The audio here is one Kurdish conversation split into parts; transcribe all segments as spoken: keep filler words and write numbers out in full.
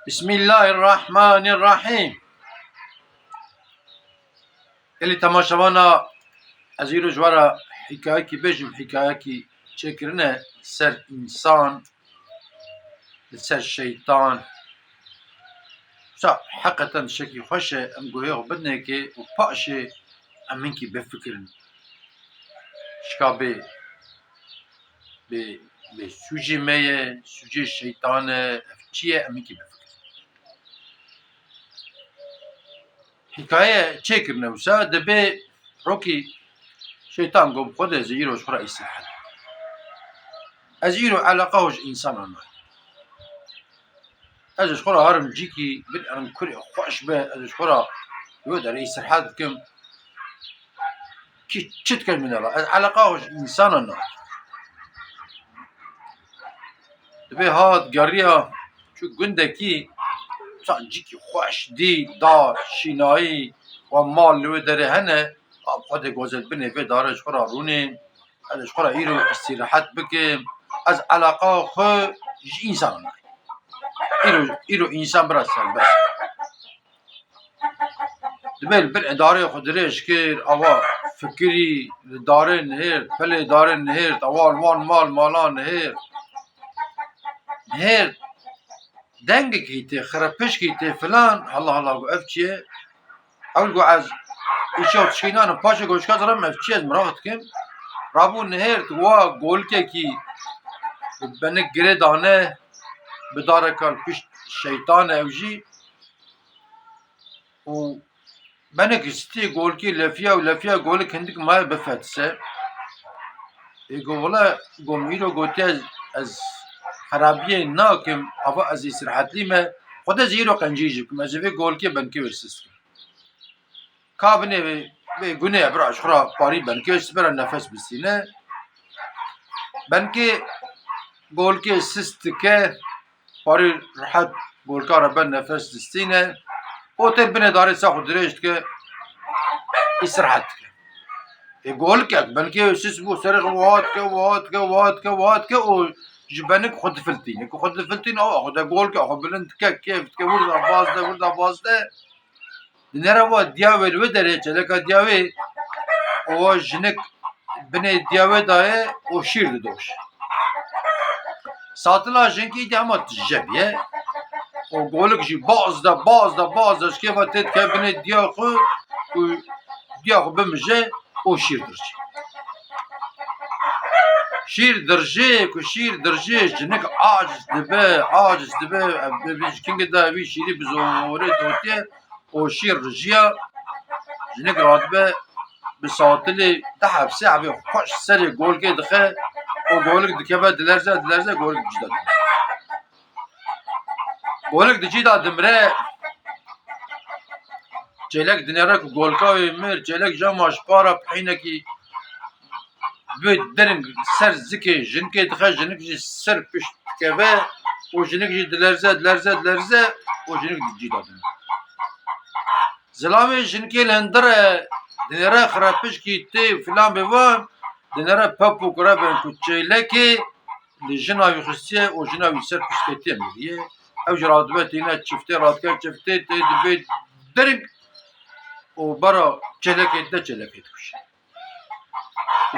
Bismillahirrahmanirrahîm. Gelî temaşevana, ez îro ji we re hîkayekî bêjim, hîkayekî çêkirine ser însan, li ser şeytan. Wisa heqeten tiştekî xweş e, em guhê xwe bidinekê û paşê em hinkî bifikirin. Şika bê, bê, bê sûcê me ye, sûcê şeytan e, ev çi ye, em hinkî bifikirin. Hikaye çêkirine wisa, dibê rokî şeytan got, Xwedê, ez ê îro ji xwe re îstirahet bikim. Ez îro eleqa xwe ji însanan nayêm. Ez ji xwe re herim cîkî, binerim kurê xweş be, ez ji xwe re wê derê îstirahet bikim. Kî çi dike min re? Ez eleqa xwe ji însanan nayêm. Dibê hat geriya çû gundekî, ça cîkî xweş dî, dar, şînayî, wa mal li wê derê hene, a Xwedê got, ez ê binê vê darê ji xwe re rûnêm, ez ê ji xwe re îro îstîrehet bikim, ez eleqa xwe ji însanan nayêm. Îro, îro însan bira serbest. Dibê li binê darê xwe dirêj kir, awa fikirî, li darê nihêrt, pelê darê nihêrt, awa li wan mal, mala nihêrt. Nihêrt. Dengekî tê, xirepişkî tê filan, hala hala got, ev çi ye? Ewil got, ez îşew tişkînanim, paşê got, şika ziram ev çi ye, ez miraq dikim. Rabû nihêrt, wa golikekî bi benik girê dane, bi dareka li pişt şeytan e ew jî. Û benik stî golikî lefiya û lefiya golik hindik maye bifetise. Ê go, wele, go, min îro gotiye, ez, ez xerabiyê nakim, ava ez îstirahetlî me, Xwedê ez îro qencî jî bikim, ez ê vê golikê benikê wê sist kim. Ka binê vê, vê gunê bira ji xwe re parî benikê wê sist bira nefes bistîne. Benikê golikê sist dike, parî rehet golka re ber nefes distîne. Û tê binê darê sa xwe dirêj dike, îstirahet dike. Ê golikek benikê wê sist bû, serê xwe wiha dike, wiha dike, wiha dike, wiha dike û ji benik xwe difiltîne. Ku xwe difiltîne, awa xwe de golika xwe bilind dike, kêf dike, wirda baz de, wirda baz de. Dinêre wa diya wê li wê derê, çêleka diya wê, û wa jinik binê diya wê daye û şîr didoş. Satila jinkî dî hema tije bûye. Û golik jî baz de, baz de, baz de, ji kêfa tê dike binê diya xwe û diya xwe bimije û şîr dirije. Şîr dirije, ku şîr dirije, jinik aciz dibe, aciz dibe, ev bi, bi ji kingê de wî şîrî bi zorê dotiye, û şîr rijiya, jinik radibe bi satilê deh heb sê hebê xweş serê golikê dixe û golik dikeve dilerze, dilerze golik cî de dimire. Golik di cî de dimire, çêlek dinêre ku golika wê mir, çêlek jema ji para pihînekî bi diring ser zikê jinikê dixe, jinik jî ser pişt dikeve û jinik jî dilerze, dilerze, dilerze û jinik di cî de dimire. Zilamê jinikê li hundir e, dinêre xirepişkî tê filan bê van, dinêre pep û kure bên ku çêlekê li jina wî xistiye û jina wî ser pişt ketiye miriye. Ew jî radibe tîne çiftê, radike çiftê, tê dibê diring û bera çêlekê dide, çêlekê dikuje.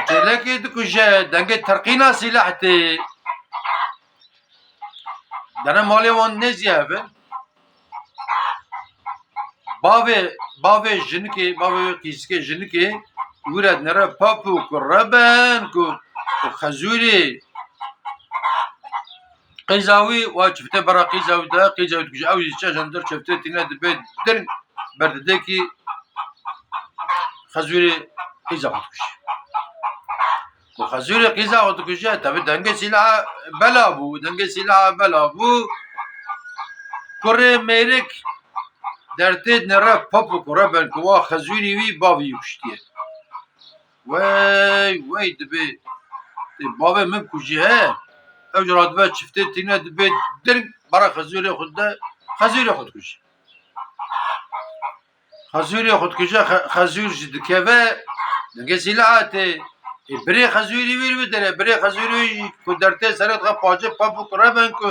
Çêlekê dikuje, dengê terqîna sîleh tê. Dene malê wan nêzî hev in. Bavê, bavê jinikê, bavê wê qîzikê jinikê wî re dinêre pap û kure ben ku, ku xezûrê qîza wî, wa çiftê bera qîza wî de, qîza wî dikuje, ew jî çe ji hundir çiftê tîne dibê diring berdidekî xezûrê qîza xwe dikuje. Ku xezûrê qîza xwe dikuje, tevî dengê sîlaha bela bû, dengê sîlaha bela bû. Kurê mêrik dertê dinêre pap û kure ben ku wa xezûrî wî bavî wî kuştiye. Wey, wey dibê, tê bavê min kujî he. Ew jî radibe çiftê tîne dibê diring bera xezûrê xwe de, xezûrê xwe dikuje. Xezûrê xwe dikuje, xe-, xezûr jî dikeve, dengê sîlaha tê. Ê birê xezûrî wî li wî derê, birê xezûrî wî jî ku dertê serê dixe paçê pap û kure ben ku,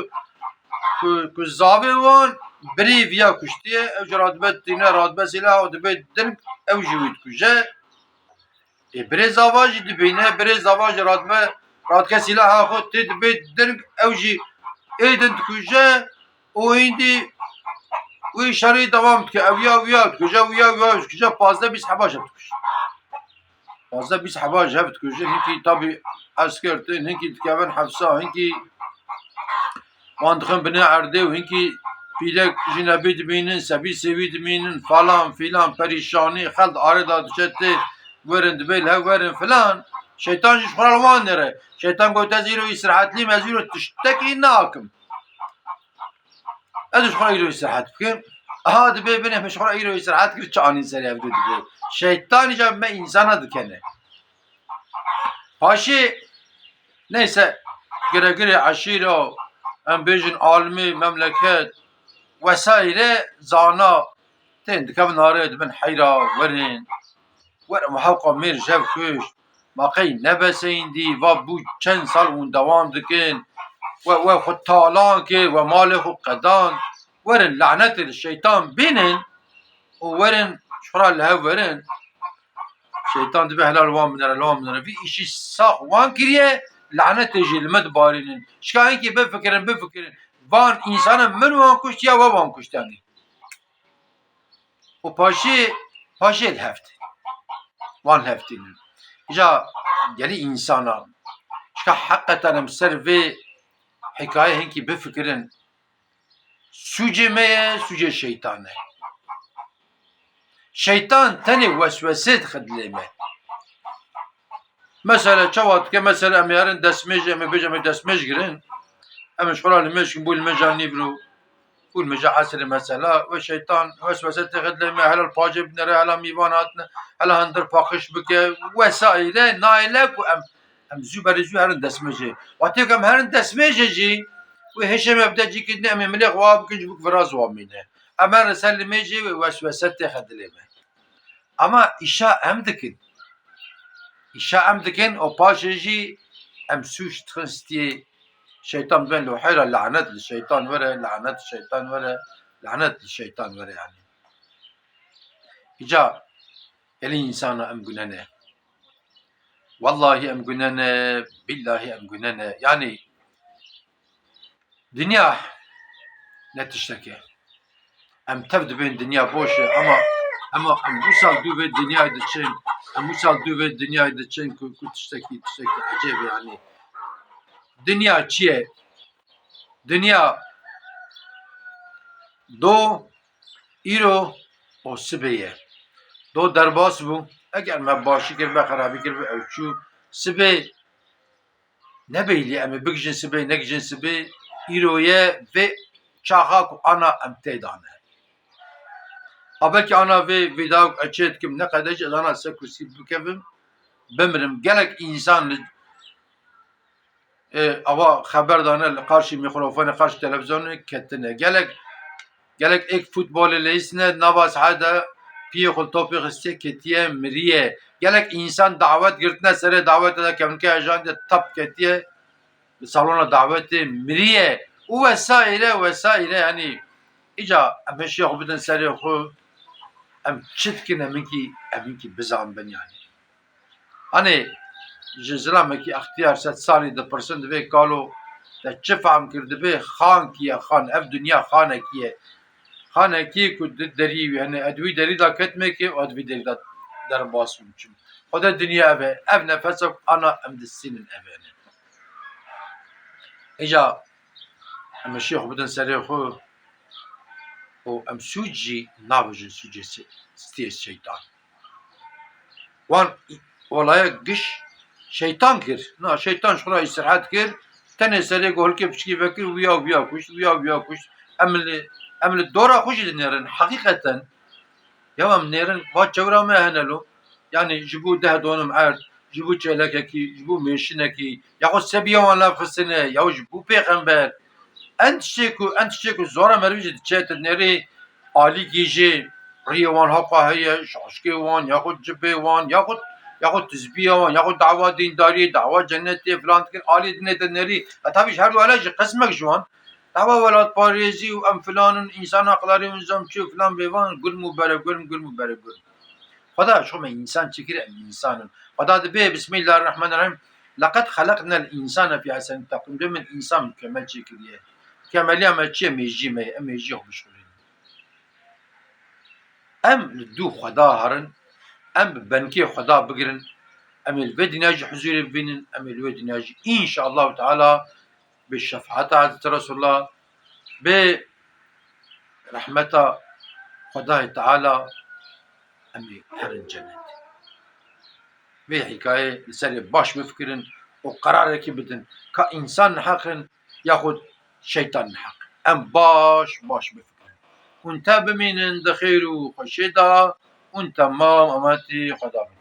ku, ku zavê wan birê viya kuştiye, ew jî radibe tîne, radibe sîlaha û dibe ding, ew jî wî dikuje. Ê, birê zava jî dibîne, birê zava jî radibe, radike sîlaha xwe tê dibe ding, ew jî ê din dikuje û hîndî wî şerî dewam dike. Ew ya, wî ya dikuje, wî ya, wî ya dikuje, pazdeh bîst heba ji hev dikuje. Pazdeh bîst heba ji hev dikujin, hinkî tabî esker tên, hinkî dikevin hefsa, hinkî wan dixin binê erdê û hinkî pîlek jinebî dimînin, sebî sêwî dimînin, falan filan, perîşanî, xelk arê de diçe tê, werin dibê li hev werin filan. Şeytan jî ji xwe re li wan nêre. Şeytan got, "Ez îro îstirhetlîm, ez îro tiştekî nakim." Ez ji xwe re îro îstirhet bikim. Aha, dibê binê min ji xwe re îro îstirhet kir, çi anîn serê ev du dibê. Şeytanî jî me însana dikene. Paşê, neyse, giregirê eşîra, em bêjin alimê memleket, wesaîre zana, tên dikevin arê dibin heyra werin. Were me hewqa mêr jev kuşt. Ma qey nebese îndî, va bû çend sal hûn dewam dikin. We, we xwe talan kir, we malê xwe qedan. Werin lanetê li şeytan bînin û werin ji xwe re li hev werin. Şeytan dibe hela li wan binere, li wan binere. Vî îşî sax wan kiriye, lanetê jî li me dibarînin. Şika hinkî bifikirin, bifikirin. Van însanan min wan kuşt ya we wan kuşt yanî. Û paşê, paşê li hev tê. Wan li hev tînin. Îca gelî însana, şika heqeten em ser vê hikaye hinkî bifikirin. Sûcê me ye, sûcê şeytan e. Şeytan tenê weswesê dixe dilê me. Mesela çawa dike, mesela em ê herin destmêj, em ê bêjin, em ê destmêj girin. Em ê ji xwe re limêj kin, bû limêja nîvro, bû limêja esrê mesela. Wê şeytan weswese têxe dilê me, hela li pacê binere, hela mîvan hatine, hela hindir paqij bike, wesaîre, naîle ku em, em zû berê zû herin destmêjê. Wextê ku em herin destmêjê jî, wê hêşê me bide cîkî din, em ê milê xwe wa bikin, ji bo ku vira ziwan mîne. Em herin ser limêjê, wê weswese têxe dilê me. Ama îşa em dikin. Îşa em dikin û paşê jî em sûc dixin stiyê şeytan, bên li heyra lanet li şeytan were, lanet şeytan were, lanet li şeytan were yani. Îca gelî însana em gune ne. Wallahî em gune ne, billahî em gune ne. Yani dinya ne tiştek e. Em tev dibên dinya boş e, ama, ama em wisa dû vê dinyayê diçin, em wisa dû vê dinyayê diçin ku, ku tiştekî, tiştekî ecêb e, yanî. Dinya çi ye? Dinya do, îro û sibê ye. Do derbas bû. Eger me başî kir, me xerabî kir, ew çû. Sibê Nebeylî em ê bigijin sibê, negijin sibê, îro ye vê çaxa ku ana em tê de ne. A belkî ana vê vîdeok ez çê dikim, ne qede jî ez ana ser kursî bikevim, bimirim. Gelek însan li, e, ava xeber dane, li qarşî mîkrofonê, qarşî televîzyonê ketine. Gelek Gelek êk futbolê leyîsine nava sahê de piyê xwe li topê xistiye ketiye miriye. Gelek însan dawet girtine serê dawetê de kevnike ejan de tap ketiye li salona dawetê miriye. Û wesaîre, wesaîre, yanî îca em hişê xwe bidin serê xwe, em çi dikin, em hinkî, em hinkî bizanbin yanî. Hanê ji zilamekî extiyar sed salî dipirsin, dibê kalo te çi fehm kir, dibê xan kî ye, xan, ev dinya xanekî ye. Xanekî ku di derî wî hene, ez di wî derî de ketmekê û ez di vî derî de derbas bûm çûm. Xwede dinya ev e, ev nefesa ku ana em distînin ev e. Îca em hişê xwe bidin serê xwe û em sûc jî nabijin sûcê se-, stiyê şeytan. Wan olaya giş şeytan kir. Na, şeytan ji xwe re îstirhet kir. Tenê serê gohilkê piçikî vekir, wiya, wiya kuşt, wiya, wiya kuşt. Em li, em li dora xwe jî dinêrin. Heqîqeten, ya em nêrin, va çewra me hene lo. Yanî ji bo deh donim erd, ji bo çêlekekî, ji bo mêşinekî, yaxud sebiya wan lev xistine, ya ji bo pêxember. En tiştê ku, en tiştê ku zora merivî jî diçe, tu dinêrî alî gîjê, riyê wan heqa heye, şaşkê wan, yaxud cibê wan, yaxud, yaxud tizbiya wan, yaxud dawa dîndariyê, dawa cennetê, filan dikin, alî dinê te nerî. E, tabî ji her du hele jî qismek ji wan, Ewa welatparêzî û em filan in, însan hakları û nizam çi û filan bêvan, gurm û bere gurm, gurm û bere gurm. Xweda ji xwe me însan çêkiriye, em însan in. Xweda dibê, Bismillahirrahmanirrahîm, "Leqed xeleqnel însane fî ehseni teqwîm." Dibê min însan mukemel çêkiriye. Mukemeliya me çi ye? Mêjiyê me ye. Em mêjiyê xwe bişuxulînin. Em li dû Xweda herin, em bi benkê Xweda bigirin, em ê li vê dinya jî huzûrê bibînin, em ê li wê dinya jî, înşaallahu teala, bi şefaeta Hezretî Resulullah, bi rehmeta Xwedayê Teala, em ê herin cennet. Vê hîkayê li serê baş bifikirin û qerarekî bidin ka însan neheq in yaxud şeytan neheq. Em baş baş bifikirin. Hûn te bimînin di xêr û xweşiyê de, hûn temam ematî Xweda bin.